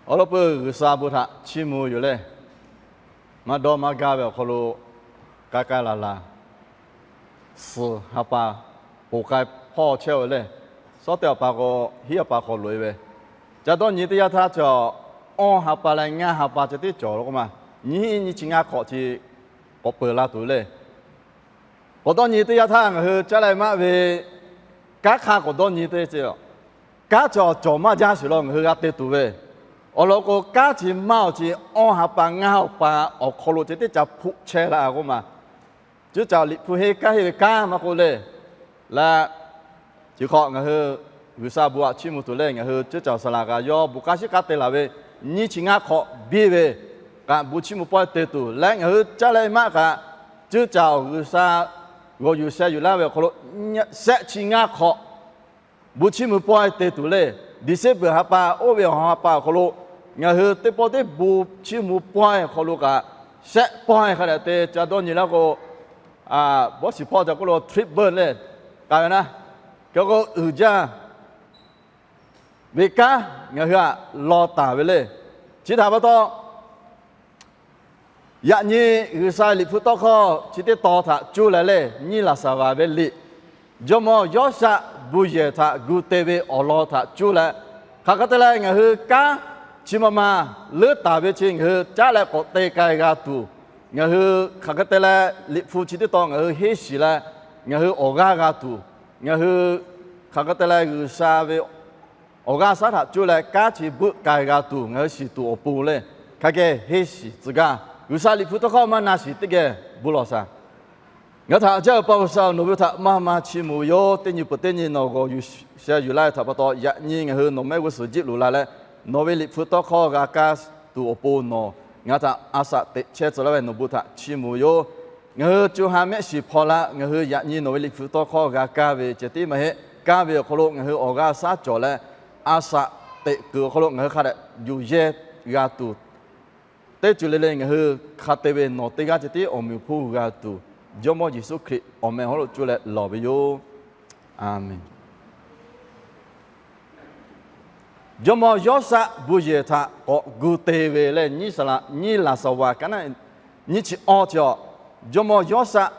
Awˬ lawn peuˬ G'uiˬsha bon htaꞈ chiˇ mvuh yoˬ lehˬ, maˇ dawˇ maˇ gaˇ ve awˬ hk'aw lo k'ai k'ai laˬ laˬ, suhˍ ha pa ponˬ k'ai hpawˇ chehˇ ve lehˬ, suhˉ teˇ ha pa k'o, hiˉ ha pa hk'aw loꞈ e ve, ca dawˇ nyi teˇ yanˇ htaˇ cawˬ, awˇ ha pa leh ngaˇ ha pa ceh tiˉ cawˬ lo k'oˆ ma, nyiˇ nyiˇ chi ngaˇ hk'awꞈ chi k'awꞈ peuˬ la tuˬ lehˬ, k'awꞈ dawˇ nyi teˇ yanˇ htaˇ ngaˬ hui caˉ leh maˆ ve kanˉ hk'aˇ k'awꞈ dawˇ nyi te ce, kanˉ cawˬ cawˬ maˇ jaˇ sheˍ law ngaˬ hui g'a te tuˬ ve, awˬ lawn k'o, kanˉ chi maˇ awˬ chi awˇ ha pa ngaˇ ha pa awˬ hk'aw lo ceh tiˉ ca hpuˆ chehˇ la k'oˆ ma. Cuˇ caˍ Liꞈ hpu henˇ kanˉ henˇ ve kanˉ maˇ k'oˆ lehˬ, leh chi hk'awꞈ ngaˬ hui G'uiˬsha bon htaꞈ chiˇ mvuh tuˬ lehˬ, ngaˬ hui cuˇ caˍ saˍ laꞈ kaꞈ yawˇ bon k'aˉ shiˉ k'aˉ te laˬ ve, nyiˇ chi ngaˇ hk'awꞈ biˇ ve kaꞈ bon chiˇ mvuh pawehˇ te tuˬ leh, ngaˬ hui caˉ leh maˆ kaꞈ, cuˇ caˍ G'uiˬsha g'awˬ yuˬ sheh yuˬ laˇ ve awˬ hk'aw lo shehˆ chi ngaˇ hk'awꞈ bon chiˇ mvuh pawehˇ te tuˬ lehˬ, December ha pa oˇ ve awˬ ha pa awˬ hk'aw lo ngaˬ hui teˇ pawˆ teˇ bon chiˇ mvuh pawehˇ awˬ hk'aw lo kaꞈ, shehˆ pawehˇ hk'a dehꞈ te ca dawˇ nyi laˇ k'o, bawˇ shiˍ hpawˇ ca k'oˆ lo triple lehˬ k'ai ve naˉ, k'o k'o uiˍ jaˇ ve kanˉ ngaˬ hui htaꞈ law taˍ ve lehˬ. Chi htaꞈ pa taw, yaꞈ nyi G'uiˬsha Liꞈ hpu tawˇ hkawˇ chi teˇ tawn htaꞈ cuˇ leh lehˬ, nyiˇ laˬ saˍ vaˍ ve liꞈ, Jawˇmawˇ Yawˇshaˆ bon yehˬ htaꞈ gu te ve awˬ lawn htaꞈ cuˇ leh, hk'aˬ hk'e te leh ngaˬ hui kanˉ chi ma ma leuˉ taˍ ve chi ngaˬ hui caˉ leh k'awꞈ te k'ai g'a tuˬ, ngaˬ hui hk'aˬ hk'e te leh Liꞈ hpu chi teˇ tawn ngaˬ hui henˇ shiˍ leh, ngaˬ hui awˬ g'aˇ g'a tuˬ, ngaˬ hui hk'aˬ hk'e te leh G'uiˬsha ve awˬ g'aˇ shaˉ htaꞈ cuˇ leh kanˉ chi beuˆ k'ai g'a tuˬ ngaˬ hui shiˍ tuˬ awˬ pon lehˬ, hk'a geh henˇ shiˍ tcuh gaˇ. G'uiˬsha Liꞈ hpu tawˇ hkawˇ maˇ na shiˍ teˇ geh bon lawˬ shaˍ. Ngaˬ htaꞈ jaˇ ve pa G'uiˬsha, nawˬ ve htaꞈ maˇ maˇ chiˇ mvuh ve yoˬ. Teˇ nyi peuˬ teˇ nyi nawˬ g'awˬ yuˬ sheh yuˬ laˇ ve htaꞈ pa taw, yaꞈ nyi ngaˬ hui nawˬ mehˆ g'uˇ suhˍ jiˆ luˬ la leh, nawˬ ve Liꞈ hpu tawˇ hkawˇ g'a kaˇ tuˬ awˬ pon nawˬ ngaˬ htaꞈ a shaꞈ teꞈ chehˇ tcuh laˇ ve nawˬ bon htaꞈ chiˇ mvuh ve yoˬ. Ngaˬ hui co ha mehˆ shiˍ hpaw la, ngaˬ hui yaꞈ nyi nawˬ ve Liꞈ hpu tawˇ hkawˇ g'a kaˇ ve ceh tiˉ maˇ heˆ. Kaˇ ve awˬ hk'aw lo ngaˬ hui awˬ g'aˇ shaˉ cawˬ leh, a shaꞈ teꞈ kuiˬ awˬ hk'aw lo ngaˬ hui hk'a dehꞈ yuˬ yehˇ g'a tuˬ, teˇ ceuˬ le le ngaˬ hui hk'a te ve nawˬ teˇ g'aˇ ceh tiˉ awˬ meunˍ hponˇ g'a tuˬ, Jawˇmawˇ Yeˍsuˆ Hkriꞈ awˬ meh hawˉ lo cuˇ leh lawˬ ve yoˬ. A menˬ. Jawˇmawˇ Yawˇshaˆ bon yehˬ htaꞈ k'awꞈ gu te ve lehˬ, nyiˇ laˬ saˍ vaˍ ka naˉ nyiˇ chi awˇ chi a, Jawˇmawˇ Yawˇshaˆ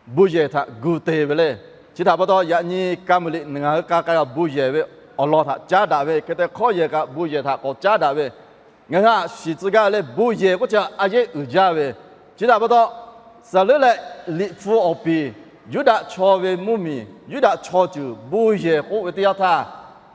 bon yehˬ htaꞈ gu te ve le. Chi htaꞈ pa taw, yaꞈ nyi ka muiˬ liꞈ ngaˬ hui ka k'ai kaꞈ bon yehˬ ve awˬ lawn htaꞈ caˉ daꞈ ve, hk'e te hkawˇ yehˬ kaꞈ bon yehˬ htaꞈ k'awꞈ caˉ daꞈ ve, ngaˬ hui htaꞈ shiˍ tcuh gaˇ ve le. Bon yehˬ k'oˆ chi a yehˉ uiˍ jaˇ ve. Chi htaꞈ pa taw, saˍ leuˉ leh Liꞈ hpu awˬ piˍ, Yuˇdaꞈ chaw ve mvuhˇmiˬ, Yuˇdaꞈ chaw ceuˬ bon yehˬ k'oˆ ve teˇ yanˇ htaˇ,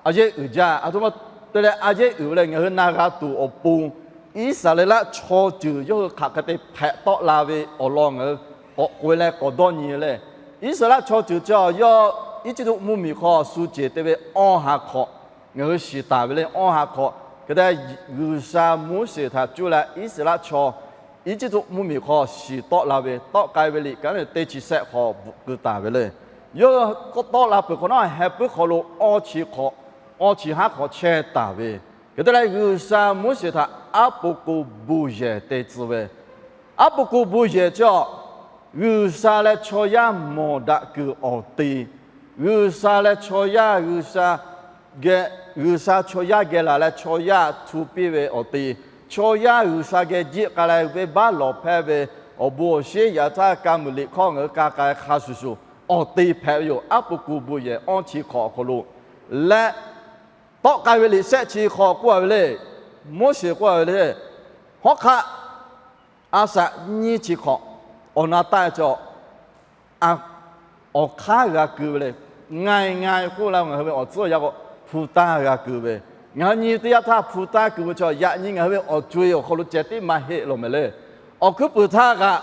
a yehˉ uiˍ jaˇ. A htoꞈ ma te leh a yehˉ uiˍ ve le, ngaˬ hui na g'a tuˬ awˬ pon, Iˉsaˍreˍlaˆ chaw ceuˬ yawˇ hui hk'aˬ hk'e te hpehꞈ tawˆ la ve awˬ lawn ngaˬ hui k'awꞈ k'oꞈ e leh k'awꞈ dawˇ nyi le. Iˉsaˍreˍlaˆ chaw ceuˬ chi a yawˇ Eˇjiˇtuꞈ mvuhˇmiˬ hk'aw shu ceˬ te ve awˇ ha hk'awꞈ ngaˬ hui shiˍ taˍ ve le. Awˇ ha hk'awꞈ hk'e te G'uiˬsha Moˉseˍ htaꞈ cuˇ leh Iˉsaˍreˍlaˆ chaw Eˇjiˇtuꞈ mvuhˇmiˬ hk'aw shiˍ tawˆ la ve tawˆ k'ai ve liꞈ ka teˇ chi shehˆ hk'aw bvuhꞈ keu taˍ ve le. Yawˇ hui tawˆ la peuˬ hk'awꞈ nawˉ, heh puiˉ hk'aw lo awˇ chi hk'awꞈ, awˇ chi haˉ hk'awꞈ chehˇ taˍ ve, hk'e te leh G'uiˬsha Moˉseˍ htaꞈ aˉ po k'o bon yehˬ te tcuh ve, aˉ po k'o bon yehˬ chi a, G'uiˬsha leh chaw yaˇ mawˬ daꞈ kuiˬ awˬ te, G'uiˬsha leh chaw yaˇ, G'uiˬsha geh, G'uiˬsha chaw yaˇ geh laˬ leh chaw yaˇ htu piˇ ve awˬ te, chaw yaˇ G'uiˬsha geh jiˆ k'ai leh venˇbaˆ lawˬ hpehˇ ve awˬ bon awˬ shinˉ yaꞈ htaˇ ka muiˬ liꞈ hkawˇ ngaˬ hui ka k'ai hk'a shuˍ shuˍ awˬ te hpehꞈ ve yoˬ. Aˉ po k'o bon yehˬ awˇ chi hk'awꞈ awˬ hk'aw lo leh, tawˆ k'ai ve liꞈ shehˆ chi hk'aw k'oˆ a ve le. Moˉseˍ k'oˆ a ve le, hawˉ hk'aˆ a shaꞈ nyiˇ chi hk'awꞈ awˬ na taˆ e cawˬ, awˬ hk'aˇ g'a keu ve le. Ngaˬ ngaˬ k'oˆ la ngaˬ hui ve awˬ tcuhˉ awˬ yanˇ k'o, hpu taˇ g'a keu ve. Ngaˬ hui nyi teˇ yanˇ htaˇ hpu taˇ keu ve chi yaꞈ nyi ngaˬ hui ve awˬ co e awˬ hk'aw lo ceh tiˉ maˇ heˆ law mehˍ le. Awˬ hkuiˉ puiˍ htaˇ kaꞈ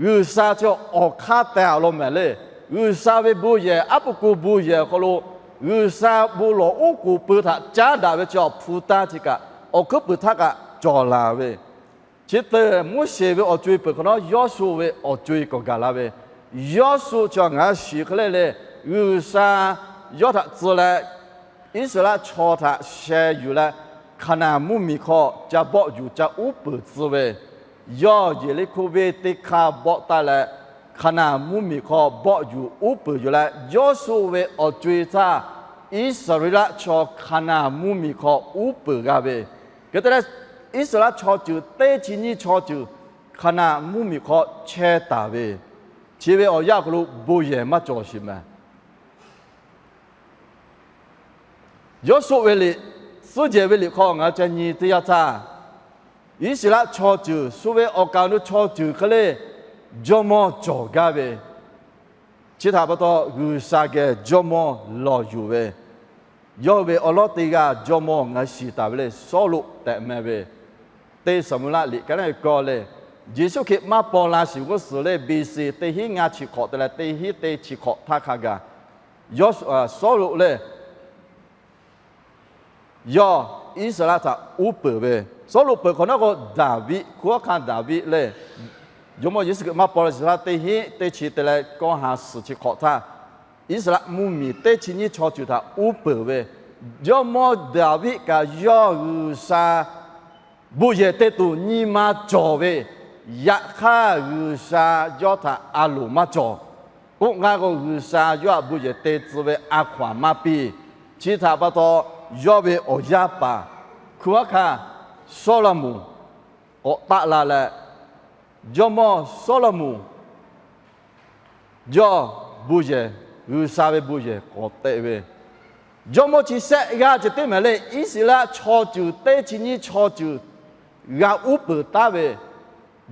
G'uiˬsha chi awˬ hk'aˇ teh a law mehˍ le. G'uiˬsha ve bon yehˬ, aˉ po k'o bon yehˬ awˬ hk'aw lo G'uiˬsha bon lawˬ oˉ k'oˍ pui htaꞈ caˉ daꞈ ve chi awˬ hpu taˇ chi kaꞈ, awˬ hkuiˉ puiˍ htaˇ kaꞈ cawˬ laˬ ve. Chi te Moˉseˍ ve awˬ co e peuˬ hk'awꞈ nawˉ, Yawˇsuˆ ve awˬ co e k'awꞈ gaˬ la ve. Yawˇsuˆ chi ngaˬ hui shiˍ hk'e le le, G'uiˬsha yawˇ htaꞈ tcuh leh, Iˉsaˍreˍlaˆ chaw htaꞈ sheh yuˬ leh, Hkaˍnanˍ mvuhˇmiˬ hk'aw ca bawˆ yuˬ ca uˉ peunˍ tcuh ve, yawˇ Yeˍriˆhkoˇ venˇ teˇ hk'aˇ bawˆ taˍ leh, Hkaˍnanˍ mvuhˇmiˬ hk'aw bawˆ yuˬ uˉ peunˍ yuˬ leh, Yawˇsuˆ ve awˬ co e htaˇ, Iˉsaˍreˍlaˆ chaw Hkaˍnanˍ mvuhˇmiˬ hk'aw uˉ peunˍ g'a ve, Hk'e te leh, Iˉsaˍreˍlaˆ chaw ceuˬ teˇ chi nyiˇ chaw ceuˬ Hkaˍnanˍ mvuhˇmiˬ hk'aw chehˇ taˍ ve, chi ve awˬ yanˇ awˬ hk'aw lo bon yehˬ maˇ cawˬ sheˍ mehˍ. Yawˇsuˆ ve liꞈ, suhˉ jehˬ ve liꞈ hk'aw ngaˬ hui ca nyi teˇ yanˇ htaˇ, Iˉsaˍreˍlaˆ chaw ceuˬ shu ve awˬ kaˍ awˬ nu chaw ceuˬ hk'e le jawˇmawˇ cawˬ gaˇ ve, chi htaꞈ pa taw G'uiˬsha geh jawˇmawˇ lawˬ yuˬ ve, yawˇ ve awˉ lawˉ teˇ g'aˇ jawˇmawˇ ngaˬ hui shiˍ taˍ ve le, Sawˉluꞈ tehꞈ meh ve. Teˇ Saˍmo-eˍlaˆ liꞈ ka naˉ ve kawˇ le, Yeˍsuˆ Hkriꞈ maˇ paw la shiˍ g'uˇ suhˍ le, B C teˇ hinˉ ngaˇ chi hk'awꞈ te leh teˇ hinˉ teˇ chi hk'awꞈ htaˇ hk'a gaˬ, yawˇ, Sawˉluꞈ le, yawˇ Iˉsaˍreˍlaˆ htaꞈ uˉ peunˍ ve. Sawˉluꞈ peuˬ hk'awꞈ nawˉ k'o, Daˍviˆ, hkunˉ hawˉ hkanˇ Daˍviˆ le, Jawˇmawˇ Yeˍsuˆ Hkriꞈ maˇ paw la shiˍ htaˇ teˇ hinˉ teˇ chi te leh kawˇ ha suhˍ chi hk'awꞈ htaˇ, Iˉsaˍreˍlaˆ mvuhˇmiˬ teˇ chi nyiˇ chaw ceuˬ htaꞈ uˉ peunˍ ve, jawˇmawˇ Daˍviˆ kaꞈ yawˇ G'uiˬsha bon yehˬ te tuˬ nyi ma cawˬ ve, yaꞈ hk'aˇ G'uiˬsha yawˇ htaꞈ a loˍ maˇ cawˬ. K'oˆ gaˇ k'o, G'uiˬsha yawˇ htaꞈ bon yehˬ te tcuh ve a hkaw-anˬ maˇ piˇ. Chi htaꞈ pa taw, yawˇ ve awˬ yaˇ paˍ hkunˉ hawˉ hkanˇ Sawˉlaꞈmonˍ k'awꞈ taˆ la leh, jawˇmawˇ Sawˉlaꞈmonˍ yawˇ bon yehˬ, G'uiˬsha ve bon yehˬ k'awꞈ te ve, jawˇmawˇ chi shehˆ g'aˇ ceh tiˉ mehˍ le, Iˉsaˍreˍlaˆ chaw ceuˬ teˇ chi nyiˇ chaw ceuˬ g'a uˉ peunˍ taˉ ve,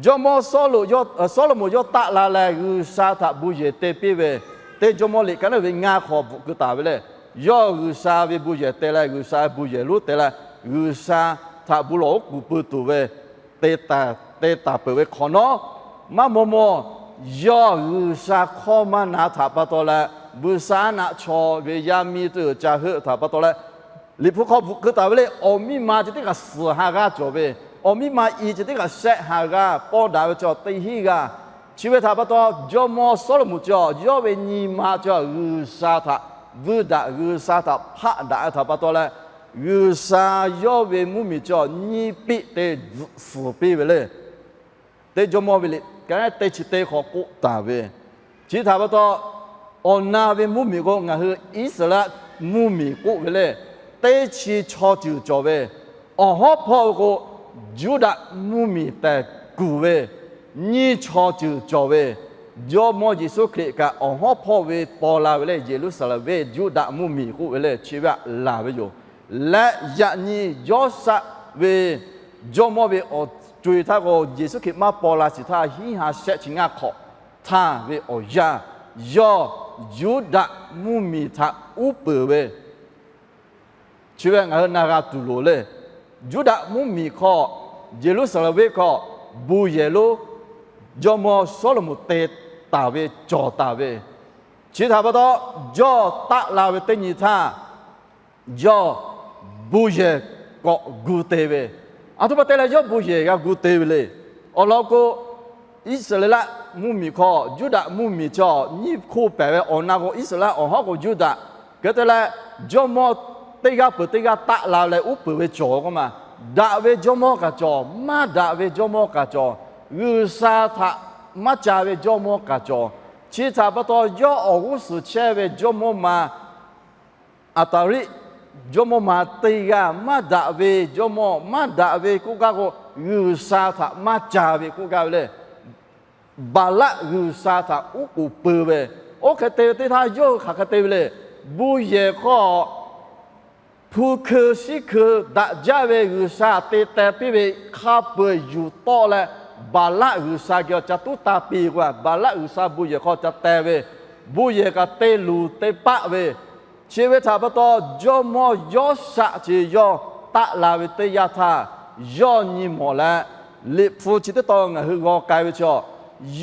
jawˇmawˇ Sawˉlaꞈmonˍ yawˇ taˆ la leh G'uiˬsha htaꞈ bon yehˬ te piˇ ve, teˇ Jawˇmawˇ liꞈ ka naˉ ve ngaˇ hk'aw bvuhꞈ keu taˍ ve le. Yawˇ G'uiˬsha ve bon yehˬ te leh, G'uiˬsha ve bon yehˬ lonˉ te leh, G'uiˬsha htaꞈ bon lawˬ oˉ k'oˍ pui tuˬ ve te taˍ peuˬ ve hk'awꞈ nawˉ, maˇ maw maw, yawˇ G'uiˬsha hkawˇ maˇ na htaꞈ pa taw leh, buiˇshaˆaˉnaˆ chaw ve yaˇ miˇ teˇ g'uiˬ ca heuˆ htaꞈ pa taw leh, Liꞈ hpu hk'aw bvuhꞈ keu taˍ ve le, awˬ miˇ ma ceh tiˉ kaꞈ suhˍ ha g'aˇ cawˬ ve, awˬ miˇ ma i ceh tiˉ kaꞈ shehˆ ha g'aˇ pawˇ daꞈ ve chaw teˇ hinˉ g'aˇ. Chi ve htaꞈ pa taw, jawˇmawˇ Sawˉlaꞈmonˍ chi yawˇ ve nyi ma chi G'uiˬsha htaꞈ vuiˇ daꞈ, G'uiˬsha htaꞈ hpaˆ daꞈ ve htaꞈ pa taw leh, G'uiˬsha yawˇ ve mvuhˇmiˬ chi nyiˇ piˆ te tzuhꞈ suhˍ piˇ ve le. Teˇ Jawˇmawˇ ve liꞈ ka teˇ chi teˇ hk'aw k'oˆ taˍ ve, chi htaꞈ pa taw, awˬ na ve mvuhˇmiˬ k'o ngaˬ hui Iˉsaˍreˍlaˆ mvuhˇmiˬ k'oˆ ve le, teˇ chi chaw ceuˬ cawˬ ve, awˬ hawˉ hpawˇ ve k'o, Yuˇdaꞈ mvuhˇmiˬ tehꞈ kuˬ ve nyiˇ chaw ceuˬ cawˬ ve, Jawˇmawˇ Yeˍsuˆ Hkriꞈ kaꞈ awˬ hawˉ hpawˇ ve paw la ve le, Yeˍruˆsaˍlehnˍ venˇ Yuˇdaꞈ mvuhˇmiˬ k'oˆ ve le, chi ve htaꞈ laˬ ve yoˬ. Leh yaꞈ nyi Yawˇshaˆ ve jawˇmawˇ ve awˬ co-e htaˇ k'o, Yeˍsuˆ Hkriꞈ maˇ paw la shiˍ htaˇ hinˉ ha shehˆ chi ngaˇ hk'awꞈ htaˇ ve awˬ yanˇ, yawˇ Yuˇdaꞈ mvuhˇmiˬ htaꞈ uˉ peunˍ ve, chi ve ngaˬ hui na g'a tuˬ loˍ le. Yuˇdaꞈ mvuhˇmiˬ hk'aw, Yeˍruˆsaˍlehnˍ venˇ hk'aw, bon yehˬ lonˉ jawˇmawˇ Sawˉlaꞈmonˍ te taˍ ve cawˬ taˍ ve, chi htaꞈ pa taw, yawˇ taˆ la ve teˇ nyi htaˇ, yawˇ bon yehˬ k'awꞈ gu te ve. Aˬ htoꞈ ma te leh yawˇ bon yehˬ g'a gu te ve le. Awˬ lawn k'o, Iˉsaˍreˍlaˆ mvuhˇmiˬ hk'aw Yuˇdaꞈ mvuhˇmiˬ chi nyiˇ hk'oˆ pehˬ ve awˬ na k'o, Iˉsaˍreˍlaˆ awˬ hawˉ k'o Yuˇdaꞈ. Hk'e te leh, jawˇmawˇ teˇ g'aˇ peuˬ teˇ g'aˇ taˆ la leh uˉ peunˍ ve cawˬ k'oˆ ma, daꞈ ve jawˇmawˇ kaꞈ cawˬ, maˇ daꞈ ve jawˇmawˇ kaꞈ cawˬ, G'uiˬsha htaꞈ maˇ ca ve jawˇmawˇ kaꞈ cawˬ. Chi htaꞈ pa taw, yawˇ awˬ g'uˇ suhˍ chehˇ ve jawˇmawˇ ma Aˍtaˍriˆ jawˇmawˇ ma teˇ g'aˇ maˇ daꞈ ve jawˇmawˇ, maˇ daꞈ ve k'oˆ gaˇ k'o, G'uiˬsha htaꞈ maˇ ca ve k'oˆ gaˇ ve le. Baˍlaˆ g'uiˬsha htaꞈ uˉ k'oˍ pui ve, oˇ hk'e te ve teˇ htaˇ yawˇ hui hk'aˬ hk'e te ve le. Bon yehˬ hk'aw hpu hkeu shiˉ hkeu daꞈ jaˇ ve G'uiˬsha te teh piˇ ve hk'a peu-eˬ yuˬ tawˆ leh, Baˍlaˆ g'uiˬsha geh awˬ ca tuˉ taˇ piˇ k'o, Baˍlaˆ g'uiˬsha bon yehˬ hk'aw ca teh ve, bon yehˬ kaꞈ te luˬ te paˆ ve, chi ve htaꞈ pa taw, jawˇmawˇ Yawˇshaˆ chi yawˇ taˆ la ve teˇ yanˇ htaˇ, yawˇ nyi mawˬ leh, Liꞈ hpu chi teˇ tawn ngaˬ hui g'aw k'ai ve chaw,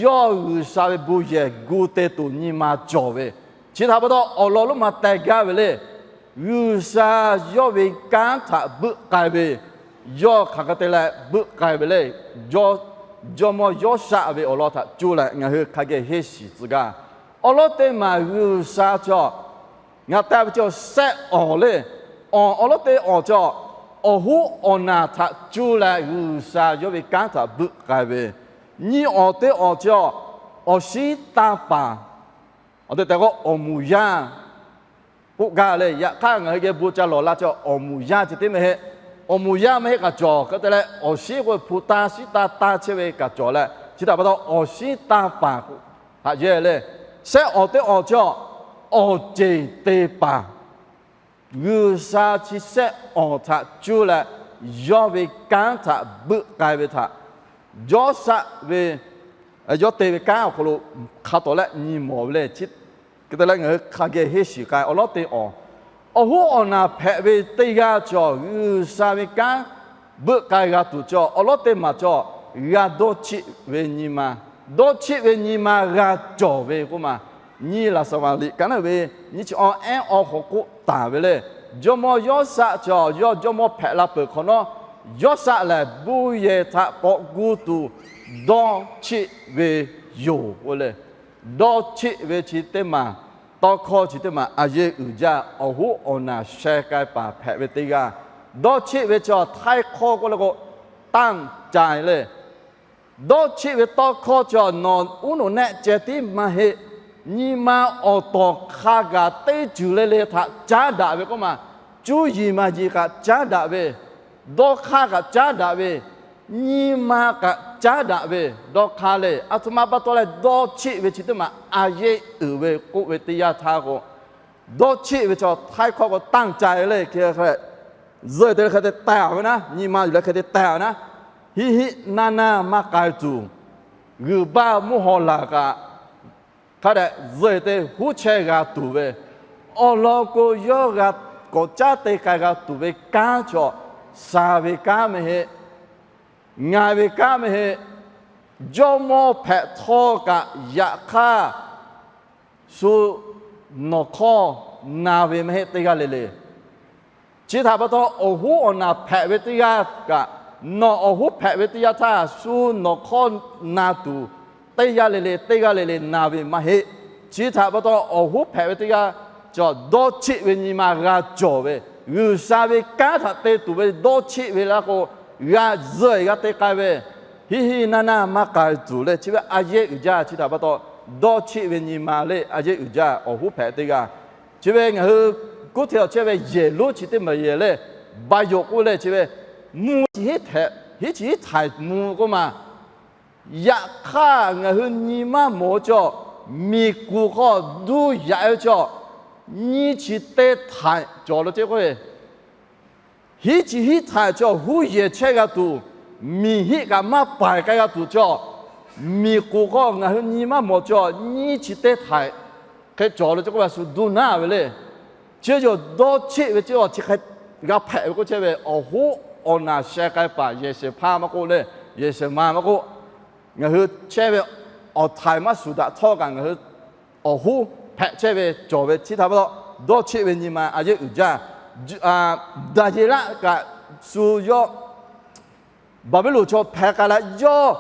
yawˇ G'uiˬsha ve bon yehˬ gu te tuˬ nyi ma cawˬ ve, chi htaꞈ pa taw awˬ lawn lonˉ ma teh gaˇ ve le. G'uiˬsha yawˇ ve kanˉ htaꞈ beuˆ k'ai ve, yawˇ hk'aˬ hk'e te leh beuˆ k'ai ve le. Jawˇmawˇ Yawˇshaˆ ve awˬ lawn htaꞈ cuˇ leh ngaˬ hui hk'a geh henˇ shiˍ tcuh gaˇ. Awˬ lawn teˇ maˬ G'uiˬsha chaw ngaˬ te ve chaw shehˆ awˬ le. Awˬ, awˬ lawn teˇ awˬ chaw, awˬ hoˉ awˬ naˬ htaꞈ cuˇ leh G'uiˬsha yawˇ ve kanˉ htaꞈ beuˆ k'ai ve, nyiˇ awˬ teˇ awˬ chaw, awˬ shinˉ tanˇ paˍ, awˬ tehˬ tehˬ k'o awˬ moˍ yaˇ k'oˆ gaˇ le. Yaꞈ hk'aˇ ngaˬ hui geh bon ca lawˬ la chaw awˬ moˍ yaˇ ceh tiˉ mehˍ heˆ. awˬ moˍ yaˇ maˇ heˆ kaꞈ cawˬ. Hk'e te leh awˬ shinˉ k'oˆ ve hpu taˇ shiˉ taˇ taˇ chehˇ ve kaꞈ cawˬ leh, chi htaꞈ pa taw awˬ shinˉ taˇ paˍ htaꞈ yehˇ leh, shehˆ awˬ teˇ awˬ chi awˬ ceˬ te paˍ, G'uiˬsha chi shehˆ awˬ htaꞈ cuˇ leh yawˇ ve kanˉ htaꞈ beuꞈ k'ai ve htaꞈ, Jawˇsaˆ ve, yawˇ te ve kanˉ awˬ hk'aw lo hk'a tawˍ leh nyi mawˬ ve le. Hk'e te leh ngaˬ hui hk'a geh henˇ shiˍ k'ai awˬ lawˉ teˇ awˬ, awˬ hoˉ awˬ naˬ hpehꞈ ve teˇ g'aˇ cawˬ G'uiˬsha ve kanˉ beuꞈ k'ai g'a tuˬ cawˬ awˬ lawˉ teˇ maˬ cawˬ g'a dawˇ chiˆ ve nyi ma. Dawˇ chiˆ ve nyi ma g'a cawˬ ve k'oˆ ma, nyi laˍsaˍvaˍliꞈ ka naˉ ve nyiˇ chi awˬ ehˉ awˬ hk'aw k'oˆ taˍ ve le. Jawˇmawˇ Yawˇsaˆ cawˬ yawˇ jawˇmawˇ hpehꞈ la peuˬ hk'awꞈ nawˉ, Yawˇsaˆ lehˬ buˇ yehˬ htaꞈ k'awꞈ gu tuˬ dawˇ chiˆ ve yoˬ k'oˆ le. Dawˇ chiˆ ve chi teˇ maˬ, tawˇ hkawˇ chi teˇ maˬ a yeˇ uiˍ jaˇ. Awˬ hoˉ awˬ naˬ sheh k'ai paˍ hpehꞈ ve teˇ g'aˇ, dawˇ chiˆ ve cawˬ htaiˇ hkawˇ k'oˆ le k'o, tanˇ cai le. Dawˇ chiˆ ve tawˇ hkawˇ cawˬ nawˬ uˉ nawˬ nehˆ ceh tiˉ maˇ heˆ. Nyi ma awˬ tawˍ hk'a gaˬ teˇ ceuˬ le le htaꞈ caˉ daꞈ ve k'oˆ ma, cuˇ yiˍ maˍ yiˍ kaꞈ caˉ daꞈ ve, dawˇ hk'aˇ kaꞈ caˉ daꞈ ve, nyi ma kaꞈ caˉ daꞈ ve, dawˇ hk'aˇ le. A htoꞈ ma pa taw leh dawˇ chiˆ ve chi teˇ maˬ a yeˇ uiˍ ve k'oˆ ve teˇ yanˇ htaˇ k'o, dawˇ chiˆ ve cawˬ htaiˇ hkawˇ k'o tanˇ cai le. Hk'e zuhꞈ te hk'e te teh ve naˉ, nyi ma yuˬ leh hk'e te teh ve naˉ, hiˆ hiˆ naˇ naˇ maˇ k'ai tuˬ, g'uiˬ baˇ mvuhˇ haw laˬ kaꞈ hk'a dehꞈ zuhꞈ te huˉ chehˇ g'a tuˬ ve, awˬ lawn k'o yawˇ g'a k'awꞈ caˉ te k'ai g'a tuˬ ve kanˉ cawˬ, sha ve kanˉ maˇ heˆ, ngaˬ ve kanˉ maˇ heˆ, jawˇmawˇ hpehꞈ htawˇ kaꞈ yaꞈ hk'aˇ shu nawˬ hkawˇ na ve maˇ heˆ teˇ g'aˇ le le. Chi htaꞈ pa taw awˬ hoˉ awˬ naˬ hpehꞈ ve teˇ g'aˇ kaꞈ, nawˬ awˬ hoˉ hpehꞈ ve teˇ yanˇ htaˇ shu nawˬ hkawˇ na tuˬ teˇ g'aˇ le le, teˇ g'aˇ le le na ve maˇ heˆ. Chi htaꞈ pa taw awˬ hoˉ hpehꞈ ve teˇ g'aˇ cawˬ dawˇ chiˆ ve nyi ma g'a cawˬ ve, G'uiˬsha ve kanˉ htaꞈ te tuˬ ve dawˇ chiˆ ve laˇ k'o, g'a zuhꞈ g'a te k'ai ve, hiˆ hiˆ naˇ naˇ maˇ k'ai tuˬ le. Chi ve a yeˇ uiˍ jaˇ. Chi htaꞈ pa taw dawˇ chiˆ ve nyi ma le a yeˇ uiˍ jaˇ awˬ hoˉ hpehꞈ teˇ g'aˇ. Chi ve ngaˬ hui kuˉ hteˇ awˬ chehˇ ve yehˬ lonˉ chi teˇ maˬ yehˬ le, ba yoˬ k'oˆ leh chi ve mvuhˇ chi hiˉ htaiˍ, hiˉ chi hiˉ htaiˍ mvuh k'oˆ ma. Yaꞈ hk'aˇ ngaˬ hui nyi maˇ mawˬ cawˬ, miˬguiˬ hk'aw duˇ yaꞈ ve cawˬ, nyiˇ chi teˇ htaiˍ cawˬ lo ce k'oˆ ve, hiˉ chi hiˉ htaiˍ cawˬ huˉ yehˬ chehˇ g'a tuˬ, miˬ hiˆ kaꞈ maˇ paiˍ k'ai g'a tuˬ cawˬ, miˬguiˬ hk'aw ngaˬ hui nyi maˇ mawˬ cawˬ nyiˇ chi teˇ htaiˍ hk'e cawˬ lo ce k'oˆ ve a shu duˇ naˉ ve le. Chi yoˬ dawˇ chiˆ ve ce a chi hk'e g'a hpehꞈ ve k'oˆ chehˇ ve awˬ hoˉ awˬ naˬ sheh k'ai paˍ yehˬ shehˍ hpaˇ maˇ k'oˆ le, yehˬ shehˍ ma maˇ k'oˆ, ngaˬ hui chehˇ ve awˬ htaiˍ maˇ shuˍ daꞈ htawˇ kaꞈ ngaˬ hui awˬ hoˉ hpehꞈ chehˇ ve cawˬ ve chi htaꞈ pa taw, dawˇ chiˆ ve nyi ma a yeˇ uiˍ jaˇ. Daˍyeˍlaˆ kaꞈ shu yawˇ Baˍbuˍlonˍ chaw hpeh k'ai leh yawˇ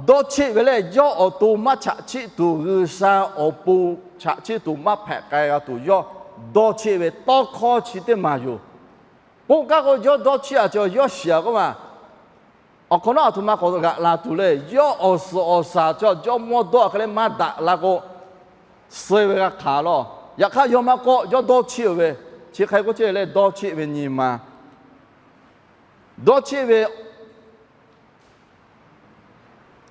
dawˇ chiˆ ve lehˬ, yawˇ awˬ to maˇ chaꞈ chiˆ tuˬ, G'uiˬsha awˬ pon chaꞈ chiˆ tuˬ maˇ hpehꞈ k'ai g'a tuˬ yawˇ dawˇ chiˆ ve tawˇ hkawˇ chi teˇ maˬ yoˬ. K'oˆ kaˉ k'o, yawˇ dawˇ chiˆ a cawˬ yawˇ shiˍ a k'oˆ ma. Awˬ hk'awꞈ nawˉ a htoꞈ ma k'awꞈ g'aꞈ la tuˬ le. Yawˇ awˬ suhˍ awˬ shaˍ cawˬ jawˇmawˇ dawˇ a hk'e leh maˇ daꞈ la k'o, suh ve g'a hk'aˬ lawˬ. Yaꞈ hk'aˇ yawˇ maˇ kawˆ, yawˇ dawˇ chiˆ ve, chi hk'e k'oˆ chehˇ leh dawˇ chiˆ ve nyi ma, dawˇ chiˆ ve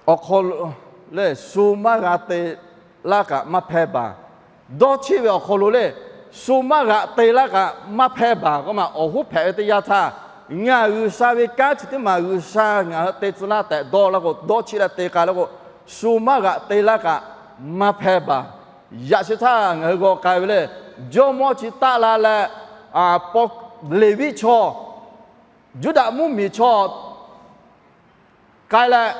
awˬ hk'aw lo lehˬ, shu maˇ g'a te laˇ kaꞈ maˇ hpehˇ baˬ. Dawˇ chiˆ ve awˬ hk'aw lo lehˬ, shu maˇ g'a te laˇ kaꞈ maˇ hpehˇ baˬ k'oˆ ma. Awˬ hoˉ hpehꞈ ve teˇ yanˇ htaˇ, ngaˬ G'uiˬsha ve kanˉ chi teˇ maˬ G'uiˬsha ngaˬ hui te tcuh laˇ tehꞈ dawˇ laˇ k'o, dawˇ chiˆ leh te k'ai laˇ k'o, shu maˇ g'a te laˇ kaꞈ maˇ hpehˇ baˬ. Yaꞈ sheh htaˇ ngaˬ hui g'aw k'ai ve lehˬ, jawˇmawˇ chi taˆ la leh, Leˍviˆ chaw, Yuˇdaꞈ mvuhˇmiˬ chaw k'ai leh,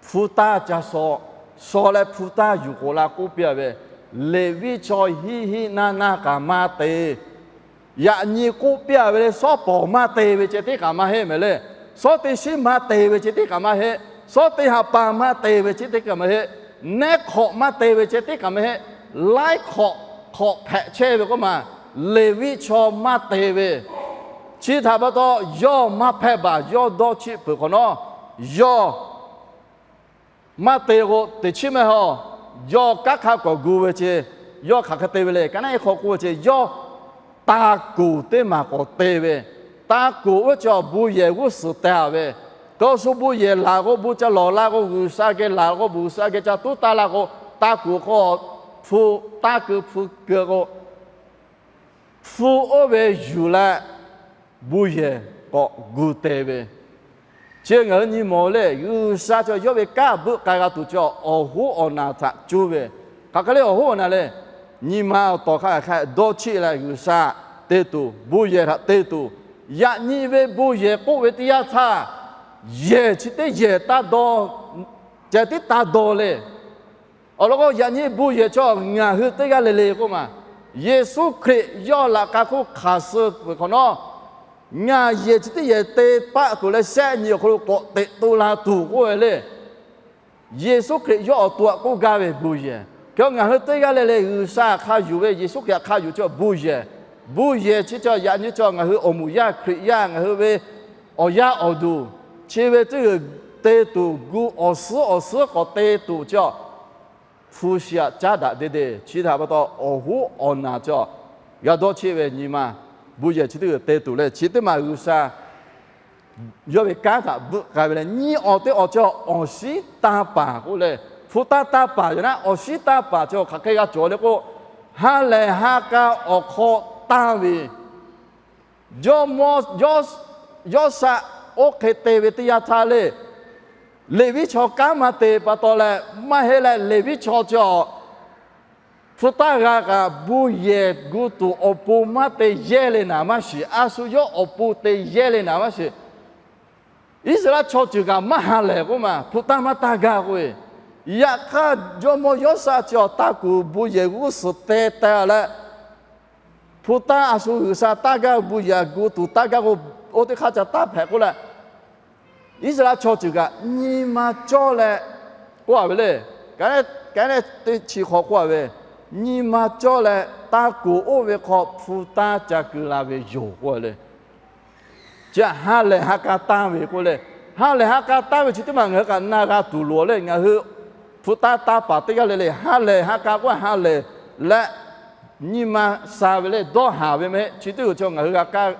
hpu taˇ ca shaw, shaw leh hpu taˇ yuˬ k'oˍ la k'oˆ piˇ a ve, Leˍviˆ chaw hiˆ hiˆ naˇ naˇ kaꞈ maˇ te. Yaꞈ nyi k'oˆ piˇ a ve le, shawˉ pawˍ maˇ te ve ceh tiˉ kaꞈ maˇ heˆ mehˍ le. Shawˉ teˇ shiˉ maˇ te ve ceh tiˉ kaꞈ maˇ heˆ. Shawˉ teˇ ha pa maˇ te ve ceh tiˉ kaꞈ maˇ heˆ. Nehˉ hk'awꞈ maˇ te ve ceh tiˉ kaꞈ maˇ heˆ. Laiˉ hk'awꞈ hk'awꞈ hpehꞈ chehˇ ve k'oˆ ma, Leˍviˆ chaw maˇ te ve. Chi htaꞈ pa taw, yawˇ maˇ hpehˇ baˬ. Yawˇ dawˇ chiˆ peuˬ hk'awꞈ nawˉ, yawˇ maˇ te k'o, teꞈ chiˉ mehˆ haw, yawˇ kanˉ hk'aˇ k'awꞈ gu ve ce. Yawˇ hk'aˬ hk'e te ve le. Ka naˉ e hk'aw k'oˆ ve ce, yawˇ taˍ kuˬ teˇ maˬ k'awꞈ te ve, taˇ kuˬ oˇ ve chi awˬ bon yehˬ g'uˇ suhˍ teh a ve, kaw shu bon yehˬ laˬ k'o, bon ca lawˬ la k'o, G'uiˬsha geh laˬ k'o, G'uiˬsha geh ca tuˉ taˇ la k'o, taˇ kuˬ hk'aw hpu taˇ keu hpu keu k'o, hpu oˇ ve yuˬ leh bon yehˬ k'awꞈ gu te ve. Chi ngaˬ hui nyi mawˬ leh, G'uiˬsha chi yawˇ ve kanˉ beuˆ k'ai g'a tuˬ chi awˬ hoˉ awˬ naˬ htaꞈ cuˇ ve. Hk'aˬ hk'e le awˬ hoˉ awˬ naˬ le, nyi ma awˬ tawˍ hk'a hk'a dawˇ cheˆ leh G'uiˬsha te tuˬ, bon yehˬ htaꞈ te tuˬ, yaꞈ nyi ve bon yehˬ k'oˆ ve teˇ yanˇ htaˇ, yehˬ chi teˇ yehˬ taˇ dawˇ, ceh tiˉ taˇ dawˇ le. Awˬ lawn k'o, yaꞈ nyi bon yehˬ chi ngaˬ hui teˇ g'aˇ le le k'oˆ ma, Yeˍsuˆ Hkriꞈ yawˇ laꞈ k'a hk'oˆ hk'aˬ suh peuˬ hk'awꞈ nawˉ, ngaˬ yehˬ chi teˇ yehˬ te paˆ tuˬ leh shehˆ nyi awˬ hk'aw lo k'awꞈ teꞈ to la tuˬ k'oˆ ve le. Yeˍsuˆ Hkriꞈ yawˇ awˬ to aꞈ k'oˆ gaˇ ve bon yehˬ. Hk'e ngaˬ hui teˇ g'aˇ le le G'uiˬsha hk'a yuˬ ve, Yeˍsuˆ Hkriꞈ hk'a yuˬ chi bon yehˬ. Bon yehˬ chi ca yaꞈ nyi chi ngaˬ hui awˬ moˍ yaˇ Hkriꞈ yaˇ ngaˬ hui ve awˬ yaˇ awˬ duˬ, chi ve teˇ g'uiˬ te tuˬ gu awˬ suhˉ awˬ suhˉ k'awꞈ te tuˬ chi hpu shi aꞈ caˉ daꞈ de de. Chi htaꞈ pa taw awˬ hoˉ awˬ naˬ chi g'a dawˇ cheˆ ve nyi ma, bon yehˬ chi teˇ g'uiˬ te tuˬ leh chi teˇ maˬ G'uiˬsha yawˇ ve kanˉ htaꞈ beuˆ k'ai ve leh nyi awˬ teˇ awˬ chi awˬ shinˉ tanˇ paˍ k'oˆ leh, hpu tanˇ tanˇ paˍ yoˬ naˉ, awˬ shinˉ tanˇ paˍ chi hk'aˬ hk'e g'a cawˬ le k'o, ha lehˬ ha k'a awˬ hk'aw tanˇ ve, jawˇmawˇ Yawˇsaˆ oˇ hk'e te ve teˇ yanˇ htaˇ le, Leˍviˆ chaw kanˉ maˇ te pa taw leh, maˇ heˆ leh Leˍviˆ chaw chi awˬ hpu tanˇ g'a kaꞈ bon yehˬ gu tuˬ awˬ pon maˇ te yehˇ le naˍ maˇ shiˍ. A shu yawˇ awˬ pon te yehˇ le naˍ maˇ shiˍ. Iˉsaˍreˍlaˆ chaw ceuˬ kaꞈ maˇ ha lehˬ k'oˆ ma, hpu tanˇ maˇ tanˇ gaˇ k'oˆ ve. Yaꞈ hk'aˇ, jawˇmawˇ Yawˇsaˆ chi awˬ taˇ kuˬ bon yehˬ g'uˇ suhˍ te teh leh, hpu tanˇ a shu G'uiˬsha tanˇ gaˇ ve bon yehˬ gu tuˬ tanˇ gaˇ k'o, oˇ teˇ hk'aˇ ca tanˇ hpehꞈ k'oˆ leh, Iˉsaˍreˍlaˆ chaw ceuˬ kaꞈ nyi ma cawˇ leh k'oˆ a ve le. Ka, ka leh teˇ chi hk'aw k'oˆ a ve, nyi ma cawˇ leh taˇ kuˬ oˇ ve hk'aw hpu tanˇ ca keu la ve yoˬ k'oˆ a le. Chi ha lehˬ ha k'a tanˇ ve k'oˆ le. Ha lehˬ ha k'a tanˇ ve chi teˇ maˬ ngaˬ hui kaꞈ na g'a tuˬ loˬ le. Ngaˬ hui hpu tanˇ tanˇ paˍ teˇ g'aˇ le le ha lehˬ ha k'a k'oˆ ha lehˬ leh nyi ma sha ve le dawˇ haˍ ve meh chi teˇ g'uiˬ chi ngaˬ hui g'a kaˇ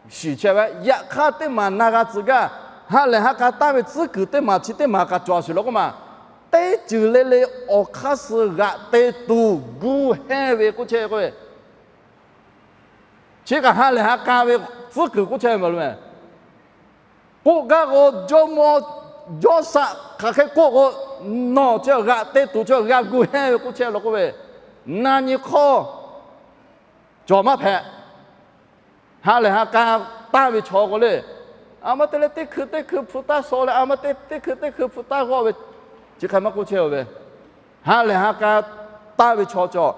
shiˍ chehˇ ve. Yaꞈ hk'aˇ teˇ maˬ na g'a tcuh gaˇ, ha lehˬ ha k'a tanˇ ve tcuhˉ kuiˬ teˇ maˬ chi teˇ maˬ kaꞈ cawˬ a shiˍ law k'oˆ ma, teˇ ceuˬ le le awˬ hk'aˇ suh g'aꞈ te tuˬ gu hehnˇ ve k'oˆ chehˇ k'o, chi kaꞈ ha lehˬ ha k'a ve tcuhˉ kuiˬ k'oˆ chehˇ ve maˬ lo meh. K'oˆ gaˇ k'o, jawˇmawˇ Yawˇsaˆ hk'aˬ hk'e k'oˆ k'o, nawˬ chi g'aꞈ te tuˬ chi g'a gu hehnˇ ve k'oˆ chehˇ law k'oˆ ve, na nyi hk'awˇ cawˬ maˇ hpehꞈ. Ha lehˬ ha k'a tanˇ ve chaw k'o le, a ma te leh teˇ hkui teˇ hkui hpu tanˇ shaw leh a ma te teˇ hkui teˇ hkui hpu tanˇ g'awˇ ve, chi hk'e maˇ k'oˆ chehˇ ve, ha lehˬ ha k'a tanˇ ve chaw cawˬ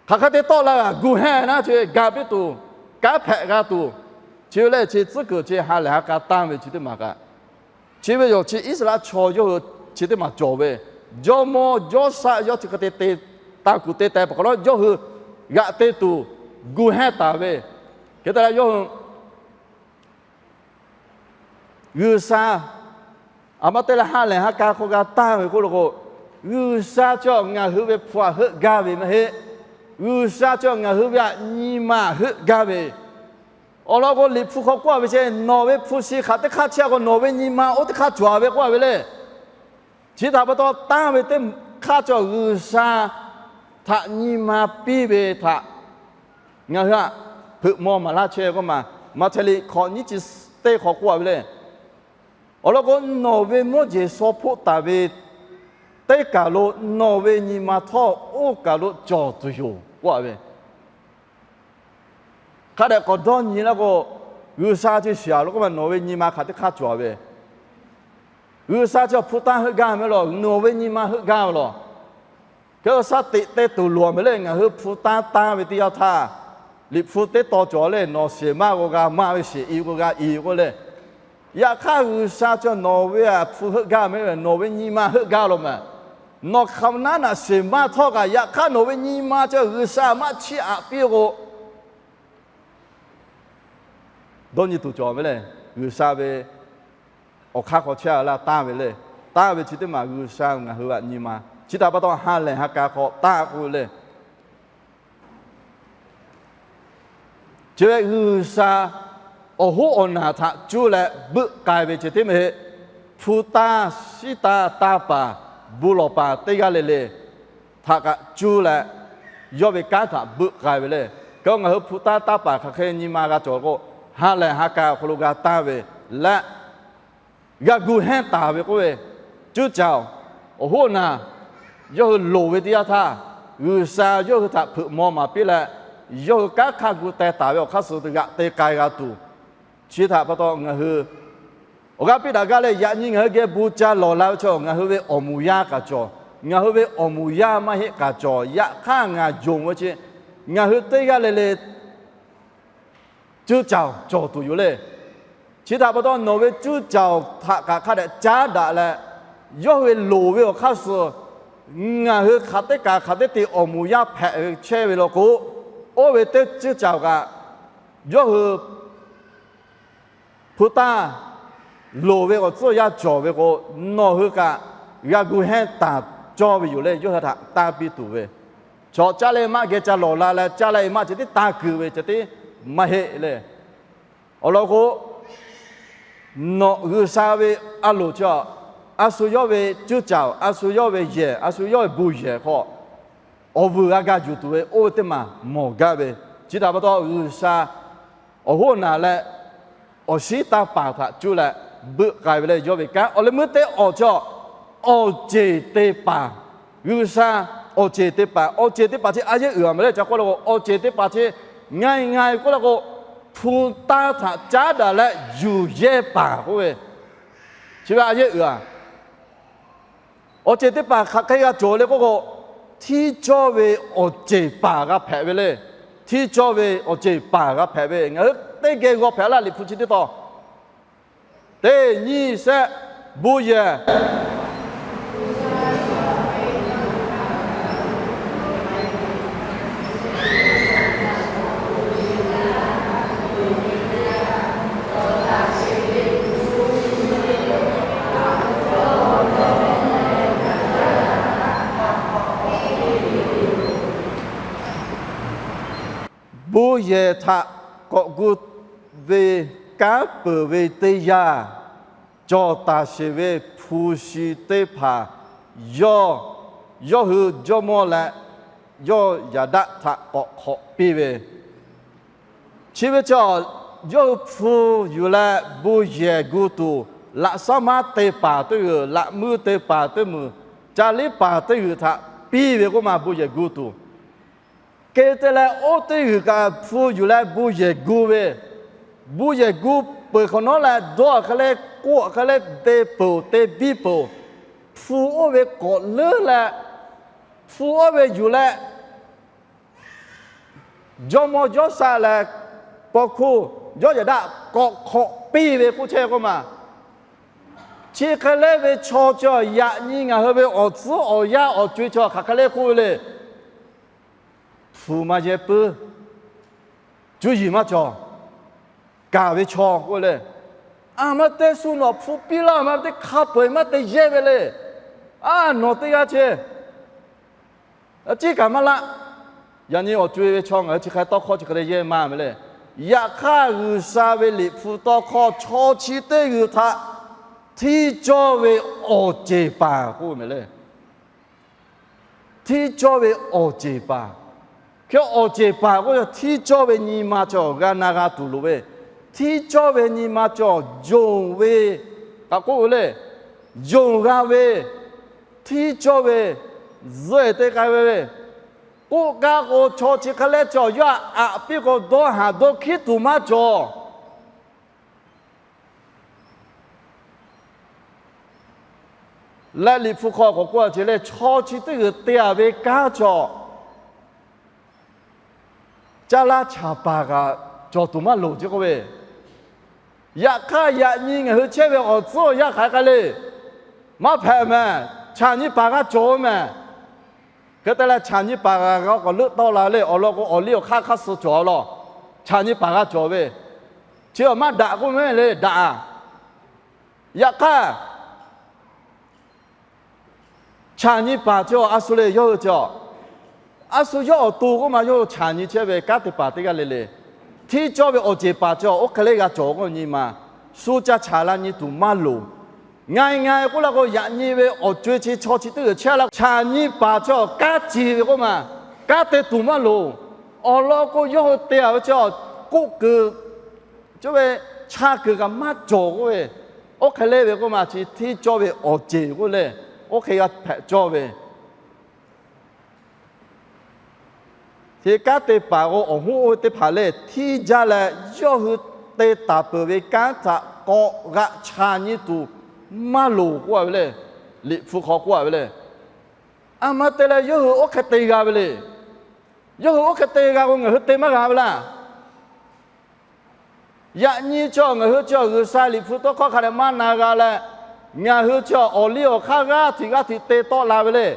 hk'aˬ hk'e te tawˆ la g'a gu hehnˇ naˉ chi ga piˇ tuˬ, kanˉ hpehꞈ g'a tuˬ, chi ve lehˬ chi tcuhˉ kuiˬ chi ha lehˬ ha k'a tanˇ ve chi teˇ maˬ kaꞈ, chi ve yoˬ chi Iˉsaˍreˍlaˆ chaw yawˇ hui chi teˇ maˬ cawˬ ve, jawˇmawˇ Yawˇsaˆ yawˇ chi hk'e te te, taˇ kuˬ te teh pa hk'awꞈ nawˉ yawˇ hui g'aꞈ te tuˬ gu hehnˇ taˍ ve, hk'e te leh yawˇ hui G'uiˬsha, a ma te leh ha lehˬ ha k'a hk'aw g'a tanˇ ve k'oˆ lo k'o, G'uiˬsha chi ngaˬ hui ve hpu aꞈ heuˆ gaˇ ve maˇ heˆ. G'uiˬsha chi ngaˬ hui ve aꞈ nyi ma heuˆ gaˇ ve. Awˬ lawn k'o, Liꞈ hpu hk'aw k'oˆ a ve chi, nawˬ ve hpu shi hk'aˬ teˇ hk'aˇ chehˇ k'o, nawˬ ve nyi ma oˇ teˇ hk'aˇ cawˬ ve k'oˆ a ve le. Chi htaꞈ pa taw, tanˇ ve teˇ hk'aˇ cawˬ G'uiˬsha htaꞈ nyi ma piˇ ve htaꞈ ngaˬ hui aꞈ hpeuꞈ maw maˍ laˇ chehˇ k'oˆ ma, Maꞈhtehˍ liꞈ hkawꞈ nyiˇ chi teˇ hk'aw k'oˆ a ve le. Awˬ lawn k'o, nawˬ ve mawˇ jeˬ shaw hpoˆ taˍ ve teˇ kaˬ lo nawˬ ve nyi ma htawˇ oˇ kaˬ lo cawˬ tuˬ yoˬ k'oˆ a ve. Hk'a dehꞈ k'awꞈ dawˇ nyi laˇ k'o, G'uiˬsha chi shiˍ a lo k'oˆ ma, nawˬ ve nyi ma hk'aˬ teˇ hk'aˇ cawˬ ve. G'uiˬsha chi hpu tanˇ heuˆ gaˇ ve lawˬ, nawˬ ve nyi ma heuˆ gaˇ ve lawˬ. Hk'e shaˉ teꞈ te tuˬ loˬ a meh le, ngaˬ hui hpu tanˇ tanˇ ve teˇ yanˇ htaˇ, Liꞈ hpu teˇ taw cawˬ le, nawˬ sheˍ maˇ k'o g'a maˇ ve, sheˍ i k'o g'a i k'oˆ le. Yaꞈ hk'aˇ G'uiˬsha chi nawˬ ve aꞈ hpu heuˆ gaˇ meh, nawˬ ve nyi ma heuˆ gaˇ lo meh. Nawˬ hk'aˬ naˉ naꞈ sheˍ maˇ htawˇ kaꞈ, yaꞈ hk'aˇ nawˬ ve nyi ma chi G'uiˬsha maˇ chiˇ aꞈ piˇ k'o, dawˇ nyi tuˬ cawˬ ve le. G'uiˬsha ve awˬ hk'aˇ hk'aw chehˇ a laˇ tanˇ ve le. Tanˇ ve chi teˇ maˬ G'uiˬsha ngaˬ hui aꞈ nyi ma. Chi htaꞈ pa taw ha lehˬ ha k'a hk'aw tanˇ k'oˆ ve le. Chi ve G'uiˬsha awˬ hoˉ awˬ naˬ htaꞈ cuˇ leh beuꞈ k'ai ve ceh tiˉ mehˍ heˆ. Hpu taˇ, shiˉ taˇ, taˇ paˍ, bon lawˬ paˍ teˇ g'aˇ le le htaꞈ kaꞈ cuˇ leh yawˇ ve kanˉ htaꞈ beuꞈ k'ai ve le. K'o ngaˬ hui hpu taˇ taˇ paˍ hk'aˬ hk'e nyi ma g'a cawˬ k'o, ha lehˬ ha k'a awˬ hk'aw lo g'a tanˇ ve leh, g'a gu hehnˇ taˍ ve k'oˆ ve, cuˇ caˍ awˬ hoˉ awˬ naˬ yawˇ hui loˍ ve teˇ yanˇ htaˇ, G'uiˬsha yawˇ hui htaꞈ hpeuꞈ maw maˍ piˇ leh, yawˇ hui kanˉ hk'a gu teh taˍ ve awˬ hk'aˇ suh g'aꞈ te k'ai g'a tuˬ, chi htaꞈ pa taw ngaˬ hui awˬ g'aˇ piˇ daꞈ gaˇ leh, yaꞈ nyi ngaˬ hui geh bon ca lawˬ la ve chaw ngaˬ hui ve awˬ moˍ yaˇ kaꞈ cawˬ, ngaˬ hui ve awˬ moˍ yaˇ maˇ heˆ kaꞈ cawˬ. Yaꞈ hk'aˇ ngaˬ yonˍ ve chi ngaˬ hui teˇ g'aˇ le le cuˇ caˍ cawˬ tuˬ yoˬ le. Chi htaꞈ pa taw nawˬ ve cuˇ caˍ htaꞈ kaꞈ hk'a dehꞈ caˉ daꞈ leh, yawˇ hui ve loˍ ve awˬ hk'aˇ suh ngaˬ hui hk'aˬ teˇ kaˬ hk'aˬ teˇ te awˬ moˍ yaˇ hpehꞈ ve chehˇ ve law k'o, oˇ ve teˇ cuˇ caˍ kaꞈ yawˇ hui hpu taˇ loˍ ve awˬ tcuhˉ awˬ yanˇ cawˬ ve k'o, nawˬ hui kaꞈ g'a gu hehnˇ taˍ cawˇ ve yoˬ le. Yawˇ hui htaꞈ tanˇ piˇ tuˬ ve chaw caˇ leh maˇ geh ca lawˬ la leh, caˇ leh maˇ ceh tiˉ tanˇ kuiˬ ve ceh tiˉ maˇ heˆ le. Awˬ lawn k'o, nawˬ G'uiˬsha ve a loˍ chi a, a shu yawˇ ve cuˇ caˍ, a shu yawˇ ve yehˬ, a shu yawˇ ve bon yehˬ hk'aw awˬ vuiˬ g'a ga yuˬ tuˬ ve oˇ ve teˇ maˬ mawˬ gaˇ ve. Chi htaꞈ pa taw G'uiˬsha awˬ hoˉ awˬ naˬ leh awˬ shiˉ taˇ paˍ htaꞈ cuˇ leh beuꞈ k'ai ve le. Yawˇ ve kanˉ awˬ leh meuˇ teˇ awˬ chi a, awˬ ceˬ te paˍ. G'uiˬsha awˬ ceˬ te paˍ, awˬ ceˬ te paˍ chi a yehˉ uiˍ a mehˍ le. Ca k'oˆ le k'o, awˬ ceˬ te paˍ chi ngaˬ ngaˬ k'oˆ le k'o, hpu taˇ htaꞈ caˉ daꞈ leh yuˬ yehˇ paˍ k'oˆ ve, chi ve a yehˉ uiˍ a. Awˬ ceˬ teˇ hpaˍ hk'aˬ hk'e g'a cawˬ le k'oˆ k'o, htiˇ cawˇ ve awˬ ceˬ paˍ g'a hpehꞈ ve le. Htiˇ cawˇ ve awˬ ceˬ paˍ g'a hpehꞈ ve, ngaˬ hui teˇ geh g'aw hpehꞈ laˇ. Liꞈ hpu chi teˇ tawn teˇ nyiˇ shehˆ, bon yehˬ. Bon yehˬ htaꞈ k'awꞈ gu ve kanˉ peuˬ ve teˇ yanˇ, cawˬ taˍ sheˍ ve hpu shi teˇ hpaˍ yawˇ, yawˇ hui jawˇmawˇ leh yawˇ yaꞈ daˆ htaꞈ k'awꞈ hk'awꞈ piˇ ve, chi ve chaw yawˇ hui hpu yuˬ leh bon yehˬ gu tuˬ, laꞈ shaˉ maˉ te paˍ teˇ g'uiˬ, laꞈ muiˇ te paˍ teˇ muiˬ, ca liˉ paˍ teˇ g'uiˬ htaꞈ piˇ ve k'oˆ ma, bon yehˬ gu tuˬ. Hk'e te leh, oˇ teˇ g'uiˬ kaꞈ hpu yuˬ leh bon yehˬ gu ve, bon yehˬ gu peuˬ hk'awꞈ nawˉ leh, dawˇ hk'e le, k'oˆ hk'e le, te peuˬ te biˇ peuˬ, hpu oˇ ve k'awꞈ leuˉ leh, hpu oˇ ve yuˬ leh, jawˇmawˇ jawˇ sha leh paw hkuˇ yawˇ yaꞈ daˆ k'awꞈ hk'awꞈ piˇ ve k'oˆ chehˇ k'oˆ ma. Chi hk'e le ve chaw chi yaꞈ nyi ngaˬ hui ve awˬ tcuhˉ awˬ yanˇ awˬ co-e chaw hk'aˬ hk'e le k'oˆ ve le. Hpu maˇ yehˇ puiˉ, cuˇ yiˍ maˇ cawˬ, kaˬ ve chaw k'oˆ le. A maˇ teˇ shu nawˬ hpu piˇ laˇ, maˇ teˇ hk'a peu-eˬ maˇ te yehˇ ve le. A, nawˬ teˇ g'aˇ chehˇ ciˉ kaꞈ maˇ laˆ. Yaꞈ nyi awˬ co-e ve chaw ngaˬ hui chi hk'e tawˇ hkawˇ chi hk'e te yehˇ maˇ mehˍ le. Yaꞈ hk'aˇ, G'uiˬsha ve liꞈ hpu tawˇ hkawˇ chaw chi teˇ g'uiˬ htaꞈ htiˇ cawˇ ve awˬ ceˬ paˍ k'oˆ ve mehˍ le. Htiˇ cawˇ ve awˬ ceˬ paˍ. Hk'e awˬ ceˬ paˍ k'oˆ ve htiˇ cawˇ ve nyi ma cawˬ g'a na g'a tuˬ loˍ ve, htiˇ cawˇ ve nyi ma cawˬ yonˍ ve, k'aꞈ k'oˆ ve le, yonˍ g'a ve, htiˇ cawˇ ve zuhꞈ te k'ai ve, k'oˆ kaˇ k'o chaw chi hk'e leh cawˬ yawˇ aꞈ piˇ k'o dawˇ haˍ dawˇ hkiˉ tuˬ maˇ cawˬ. Leh liꞈ hpu hk'aw k'awꞈ k'oˆ a ce leh, chaw chi teˇ g'uiˬ te-a ve kanˉ cawˬ, caˇ laˇ chaˍ paˍ kaꞈ cawˬ tuˬ maˇ loˍ ce k'oˆ ve. Yaꞈ hk'aˇ, yaꞈ nyi ngaˬ hui chehˇ ve awˬ tcuhˉ awˬ yanˇ hk'aˬ hk'e le, maˇ hpehꞈ mehˍ. Chaˬ nyi paˍ g'a cawˬ ve mehˍ. Hk'e te leh, chaˬ nyi paˍ g'a k'awꞈ leuˆ tawˆ la le. Awˬ lawn k'o, awˬ liˇ awˬ hk'aˇ hk'aˇ suh cawˬ a law. Chaˬ nyi paˍ g'a cawˬ ve, chi maˇ daꞈ k'oˆ mehˍ le, daꞈ-a. Yaꞈ hk'aˇ, chaˬ nyi paˍ chi a shu le, yawˇ hui chi a, a shu yawˇ awˬ to k'oˆ ma, yawˇ hui chaˬ nyi chehˇ ve kanˉ te paˍ teˇ g'aˇ le le. Hteˇ cawˇ ve awˬ ceˬ paˍ chi oˇ hk'e le g'a cawˬ k'oˆ nyi ma, shu ca chaˬ la nyi tuˬ maˇ loˍ. Nga nga k'oˆ la k'o, yaꞈ nyi ve awˬ co-e chi chaw chi teˇ g'uiˬ chehˇ la, chaˬ nyi paˍ chi kanˉ ce ve k'oˆ ma, kanˉ te tuˬ maˇ loˍ. Awˬ lawn k'o, yawˇ hui te-a ve chi k'oˆ kuiˬ, cawˇ ve chaˇ kuiˬ kaꞈ maˇ cawˬ k'oˆ ve, oˇ hk'e le ve k'oˆ ma, chi hteˇ cawˇ ve awˬ ceˬ k'oˆ le, oˇ hk'e g'a hpehꞈ cawˇ ve. Hk'e kanˉ te paˍ k'o, awˬ hoˉ oˇ ve teˇ hpaˍ lehˬ, hteˇ jaˇ leh yawˇ hui te taˍ peuˬ ve kanˉ htaꞈ k'awꞈ g'aꞈ chaˬ nyi tuˬ maˇ loˍ k'oˆ-a ve le. Liꞈ hpu hk'aw k'oˆ-a ve le. A ma te leh yawˇ hui oˇ hk'e te g'a ve le. Yawˇ hui oˇ hk'e te g'a k'o, ngaˬ hui te maˇ g'a ve laˇ. Yaꞈ nyi chi ngaˬ hui chi G'uiˬsha liꞈ hpu tawˇ hkawˇ hk'a dehꞈ maˇ na g'a leh, ngaˬ hui chi awˬ liˇ awˬ hk'aˇ g'aˇ hteꞈ g'aˇ hteꞈ te tawˆ la ve le.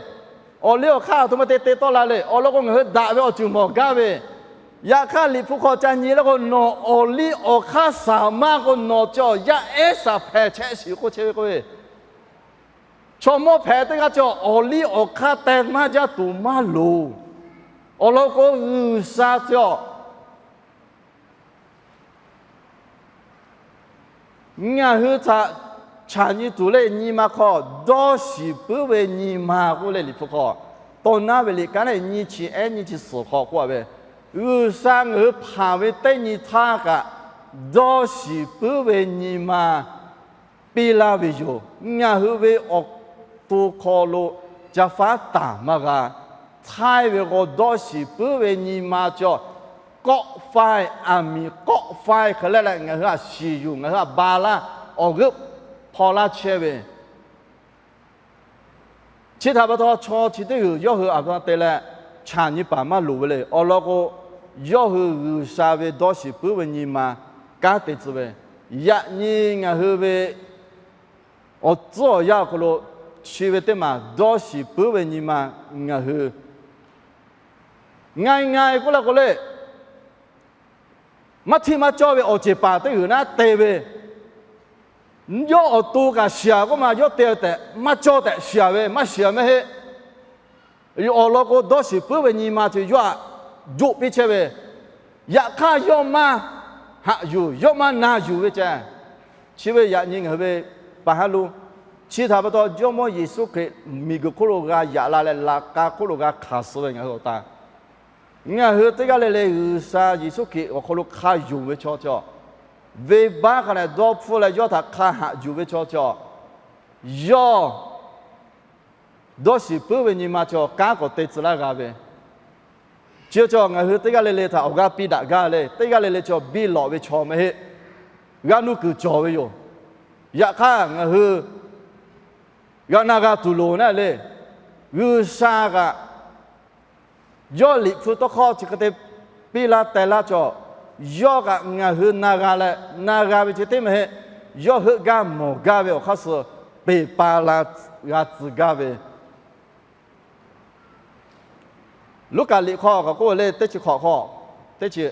Awˬ liˇ awˬ hk'aˇ aˬ htoꞈ ma te te tawˆ la le. Awˬ lawn k'o, ngaˬ hui daꞈ ve awˬ ceuˬ mawˬ gaˇ ve, yaꞈ hk'aˇ liꞈ hpu hk'aw ca nyi leh k'o, nawˬ awˬ liˇ awˬ hk'aˇ shaˍ maˇ k'o, nawˬ chi yaˇ ehˉ shaˍ hpehꞈ chehˇ shiˍ k'oˆ chehˇ ve k'oˆ ve, chaw mawˇ hpehꞈ teˇ g'aˇ chi awˬ liˇ awˬ hk'aˇ teh maˇ jaˇ tuˬ maˇ loˍ. Awˬ lawn k'o, G'uiˬsha chi ngaˬ hui htaꞈ chaˬ nyi tuˬ le nyi ma hk'aw, dawˇ shiˍ puiˉ ve nyi ma k'oˆ le. Liꞈ hpu hk'aw, tawˇ naˉ ve liꞈ kaˉ lehˬ, nyiˇ chi ehˉ nyiˇ chi suhˍ hk'aw k'oˆ-a ve, G'uiˬsha ngaˬ hui hpanˍ ve teˇ nyi htaˇ kaꞈ, dawˇ shiˍ puiˉ ve nyi ma piˇ laˇ ve yoˬ. Ngaˬ hui ve awˬ to hk'aw lo ca faˉ taˍ maˇ g'a. Htaiˇ ve k'o, dawˇ shiˍ puiˉ ve nyi ma chi kawˆ faiˇ, aˬ miˍ kawˆ faiˇ hk'e leh leh, ngaˬ hui htaꞈ shiˍ yuˬ, ngaˬ hui htaꞈ ba laˇ, awˬ g'euˆ hpaw laˇ chehˇ ve, chi htaꞈ pa taw chaw chi teˇ g'uiˬ yawˇ hui aˬ htoꞈ ma te leh chaˬ nyi paˍ maˇ loˍ ve le. Awˬ lawn k'o, yawˇ hui G'uiˬsha ve dawˇ shiˍ puiˉ ve nyi ma kanˉ te tcuh ve, yaꞈ nyi ngaˬ hui ve awˬ tcuhˉ awˬ yanˇ awˬ hk'aw lo chi ve teˇ maˬ dawˇ shiˍ puiˉ ve nyi ma ngaˬ hui nga nga k'oˆ la k'o le, maˇ hteˇ maˇ cawˇ ve awˬ ceˬ paˍ teˇ g'uiˬ naˉ te ve, yawˇ awˬ to kaꞈ shiˍ-a k'oˆ ma, yawˇ te tehꞈ maˇ cawˇ tehꞈ shiˍ-a ve, maˇ shiˍ-a maˇ heˆ. Awˬ lawn k'o, dawˇ shiˍ puiˉ ve nyi ma chi yawˇ htaꞈ joˆ piˇ chehˇ ve, yaꞈ hk'aˇ yawˇ maˇ haꞈ yuˬ, yawˇ maˇ na yuˬ ve ceh. Chi ve yaꞈ nyi ngaˬ hui ve paˍ haˉ lo, chi htaꞈ pa taw Jawˇmawˇ Yeˍsuˆ Hkriꞈ miˬguiˬ hk'oˆ lo g'a yaꞈ la leh laꞈ k'a hk'oˆ lo g'a hkanˍ suh ve ngaˬ hui awˬ ta, ngaˬ hui teˇ g'aˇ le le G'uiˬsha Yeˍsuˆ Hkriꞈ awˬ hk'aw lo hk'a yonˍ ve chaw chi, venˇbaˆ hk'a dehꞈ dawˇ hpfuhˇ leh yawˇ htaꞈ hk'a haꞈ yuˬ ve chaw chi, yawˇ dawˇ shiˍ puiˉ ve nyi ma chi kanˉ k'awꞈ te tcuh laˇ g'a ve. Chi chi ngaˬ hui teˇ g'aˇ le le htaꞈ awˬ g'aˇ piˇ daꞈ gaˇ le, teˇ g'aˇ le le chi biˇ lawꞈ ve chaw maˇ heˆ. G'a nuˇ kuiˬ cawˬ ve yoˬ. Yaꞈ hk'aˇ ngaˬ hui g'a na g'a tuˬ loˍ naˉ le, G'uiˬsha kaꞈ yawˇ liꞈ hpu tawˇ hkawˇ chi hk'e te piˇ laˇ teh laˇ chaw, yawˇ kaꞈ ngaˬ hui na g'a leh, na g'a ve chi teˇ maˬ heˆ, yawˇ heuˆ gaˇ mawˬ gaˇ ve awˬ hk'aˇ suh peˬ pa la g'a tcuh gaˇ ve. Luˉkaꞈ liꞈ hk'aw k'awꞈ k'oˆ ve le, teˇ chi hk'awꞈ hk'aw, teˇ chi,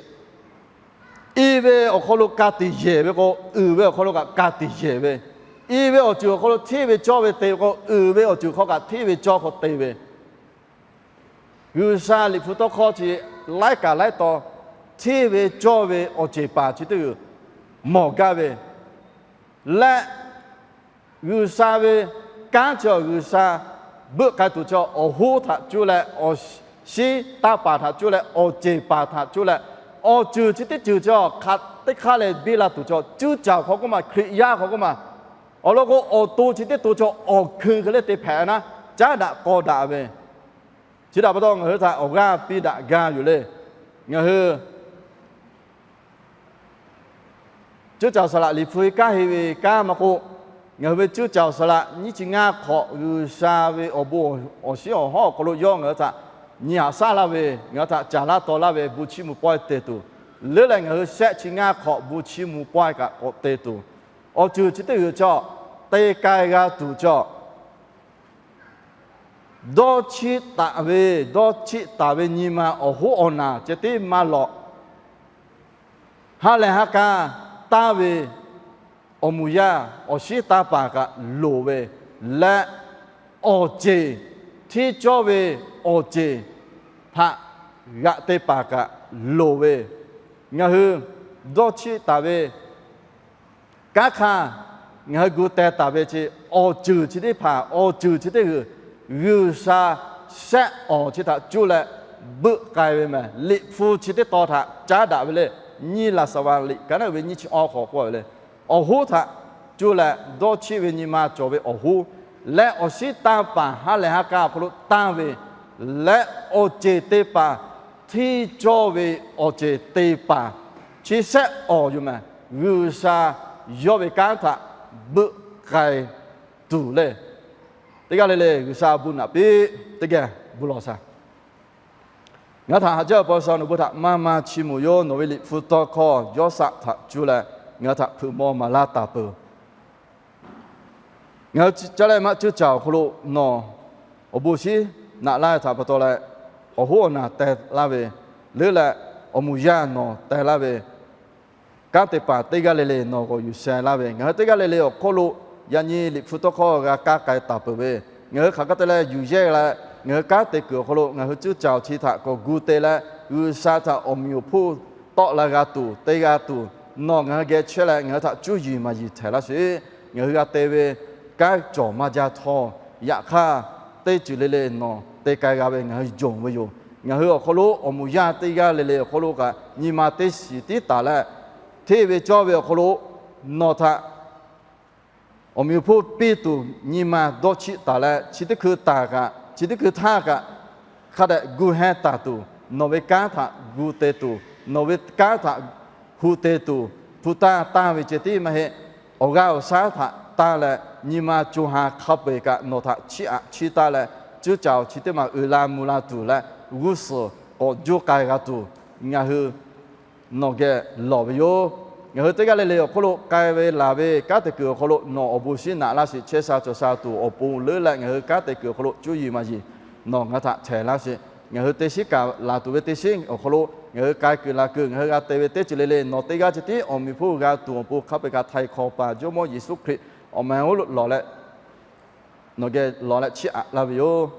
i ve awˬ hk'aw lo ka tiꞈ yehˬ ve k'o, uiˍ ve awˬ hk'aw lo kaꞈ ka tiꞈ yehˬ ve. I ve awˬ ceuˬ awˬ hk'aw lo hteˇ ve cawˇ ve te ve k'o, uiˍ ve awˬ ceuˬ hk'aw kaꞈ hteˇ ve cawˇ hk'aw te ve. G'uiˬsha liꞈ hpu tawˇ hkawˇ chi laiˉ kaꞈ laiˉ taw hteˇ ve cawˇ ve awˬ ceˬ paˍ chi teˇ g'uiˬ mawˬ gaˇ ve leh, G'uiˬsha ve kanˉ chi G'uiˬsha beuˆ k'ai tuˬ chi awˬ hoˉ htaꞈ cuˇ leh, awˬ shinˉ taˇ paˍ htaꞈ cuˇ leh, awˬ ceˬ paˍ htaꞈ cuˇ leh, awˬ ceuˬ chi teˇ ceuˬ chi hk'aˬ teˇ hk'aˇ leh biˇ la tuˬ chi cuˇ caˬ hk'aw k'oˆ ma, Hkriꞈ yaˇ hk'aw k'oˆ ma, awˬ lawn k'o, awˬ to chi teˇ to chi awˬ hkui hk'e le te hpehꞈ naˉ, caˉ daꞈ k'aw daꞈ ve. Chi htaꞈ pa taw ngaˬ hui htaꞈ awˬ g'aˇ piˇ daꞈ gaˇ yoˬ le. Ngaˬ hui cuˇ caˬ saˍ laꞈ liꞈ hpu kanˉ henˇ ve kanˉ maˇ k'oˆ, ngaˬ hui ve cuˇ caˬ saˍ laꞈ nyiˇ chi ngaˇ hk'awꞈ G'uiˬsha ve awˬ bon awˬ shinˉ awˬ hawˉ awˬ hk'aw lo yawˇ ngaˬ hui htaꞈ nyi haꞈ shaˉ laˇ ve, ngaˬ hui htaꞈ caˍ laˇ taw laˇ ve, bon chiˇ mvuh pawehˇ te tuˬ, leuˉ leh ngaˬ hui shehˆ chi ngaˇ hk'awꞈ bon chiˇ mvuh pawehˇ kaꞈ k'awꞈ te tuˬ, awˬ ceuˬ chi teˇ g'uiˬ chi te k'ai g'a tuˬ chi dawˇ chiˇ taˍ ve, dawˇ chiˇ taˍ ve nyi ma awˬ hoˉ awˬ naˬ ceh tiˉ maˇ lawꞈ. Ha lehˬ ha k'a taˇ ve awˬ moˍ yaˇ awˬ shinˉ taˇ paˍ kaꞈ loˍ ve leh, awˬ ceˬ, hteˇ cawˇ ve awˬ ceˬ htaꞈ g'aꞈ te paˍ kaꞈ loˍ ve, Ngaˬ hui dawˇ chiˆ taˍ ve kanˉ hk'aˇ, ngaˬ hui gu teh taˍ ve chi awˬ ceuˬ chi teˇ hpaˍ, awˬ ceuˬ chi teˇ g'uiˬ, G'uiˬsha shehˆ awˬ chi htaꞈ cuˇ leh beuˆ k'ai ve mehˬ. Liꞈ hpu chi teˇ tawn htaꞈ caˉ daꞈ ve le. Nyiˇ Laˍsaˍvaˍ liꞈ ka naˉ uiˍ ve nyiˇ chi awˇ hk'awꞈ k'oˆ ve le, awˬ hoˉ htaꞈ cuˇ leh dawˇ chiˆ ve nyi ma cawˬ ve awˬ hoˉ leh, awˬ shinˉ tanˇ paˍ ha lehˬ ha k'a awˬ hk'aw lo tanˇ ve leh, awˬ ceˬ te paˍ, hteˇ cawˇ ve awˬ ceˬ te paˍ, chi shehˆ awˬ yoˬ mehˬ. G'uiˬsha yawˇ ve kanˉ htaꞈ beuˆ k'ai tuˬ le. Teˇ g'aˇ le le G'uiˬsha bon naꞈ piˇ teˇ geh bon lawˬ shaˍ. Ngaˬ hui htaꞈ haꞈ jaˇ ve paw sha nawˬ bon htaꞈ maˇ maˇ chiˇ mvuh yoˬ. Nawˬ ve Liꞈ hpu tawˇ hkawˇ yawˇ shaˆ htaꞈ cuˇ leh ngaˬ hui htaꞈ hpeuꞈ maw maˍ laˇ taˍ peuˬ. Ngaˬ hui caˇ leh maˇ cuˇ caˬ awˬ hk'aw lo nawˬ awˬ bon shinˉ naꞈ laˇ ve htaꞈ pa taw leh, awˬ hoˉ awˬ naˬ teh laˇ ve leuˉ leh, awˬ moˍ yaˇ nawˬ teh laˇ ve kanˉ te paˍ teˇ g'aˇ le le nawˬ g'awˬ yuˬ sheh laˇ ve, ngaˬ hui teˇ g'aˇ le le awˬ hk'oˆ lo yaꞈ nyi Liꞈ hpu tawˇ hkawˇ g'a kaˇ k'ai taˍ peuˬ ve, ngaˬ hui hk'aˬ hk'e te leh yuˬ yehˇ leh, ngaˬ hui kanˉ te kuiˬ awˬ hk'aw lo ngaˬ hui cuˇ caˬ awˬ chi htaꞈ k'awꞈ gu te leh, G'uiˬsha htaꞈ awˬ meꞈ awˬ hponˇ tawˆ la g'a tuˬ te g'a tuˬ, nawˬ ngaˬ hui geh chehˇ leh ngaˬ hui htaꞈ cuˇ yiˍ maˍ yiˍ htehꞈ laˇ sheˍ. Ngaˬ hui g'a te ve kanˉ cawˬ maˇ jaˇ htawˇ, yaꞈ hk'aˇ teˇ ceuˬ le le nawˬ te k'ai g'a ve ngaˬ hui yonˍ ve yoˬ. Ngaˬ hui awˬ hk'aw lo awˬ moˍ yaˇ teˇ g'aˇ le le awˬ hk'aw lo kaꞈ nyi ma teˇ shiˍ tiˉ taˍ leh, hteˇ ve cawˇ ve awˬ hk'aw lo nawˬ htaꞈ awˬ meꞈ awˬ hponˇ piˇ tuˬ nyi ma dawˇ chiˆ taˍ leh, chi teˇ hkui taˍ kaꞈ, chi teˇ hkui htaˇ kaꞈ, hk'a dehꞈ gu hehnˇ taˍ tuˬ, nawˬ ve kanˉ htaꞈ gu te tuˬ, nawˬ ve kanˉ htaꞈ hu te tuˬ, hpu tanˇ tanˇ ve ceh tiˉ maˇ heˆ. Awˬ g'aˇ awˬ shaˉ htaꞈ tanˇ leh, nyi ma co ha hk'a peu-eˬ kaꞈ nawˬ htaꞈ chiˇ aꞈ chiˇ taˇ leh, cuˇ caˬ awˬ chi teˇ maˬ uiˍ la mvuh la tuˬ leh, g'uˇ suhˍ k'awꞈ juˇ k'ai g'a tuˬ, ngaˬ hui nawˬ geh lawˬ ve yoˬ. Ngaˬ hui teˇ g'aˇ le le awˬ hk'oˆ lo k'ai ve laˬ ve kanˉ te kuiˬ awˬ hk'aw lo nawˬ awˬ bon shinˉ naꞈ laˇ sheˍ. Chehˇ sha cawˬ sha tuˬ awˬ pon leuˉ leh ngaˬ hui kanˉ te kuiˬ awˬ hk'aw lo cuˇ yiˍ maˍ yiˍ nawˬ ngaˬ hui htaꞈ htehꞈ laˇ sheˍ. Ngaˬ hui te shiˉ kaꞈ laˬ tuˬ ve teˇ shiˉ awˬ hk'aw lo, ngaˬ hui k'ai kuiˬ laˬ kuiˬ, ngaˬ hui g'a te ve teˇ ceuˬ le le nawˬ teˇ g'aˇ ceh tiˉ awˬ meꞈ awˬ hponˇ g'a tuˬ awˬ pon hk'a peu-eˬ kaꞈ htaiˍ hk'awꞈ paˍ Jawˇmawˇ Yeˍsuˆ Hkriꞈ awˬ meh oˉ lawˬ leh, nawˬ geh lawˬ leh chiˇ aꞈ laˇ ve yoˬ.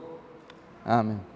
Aˬmenˍ.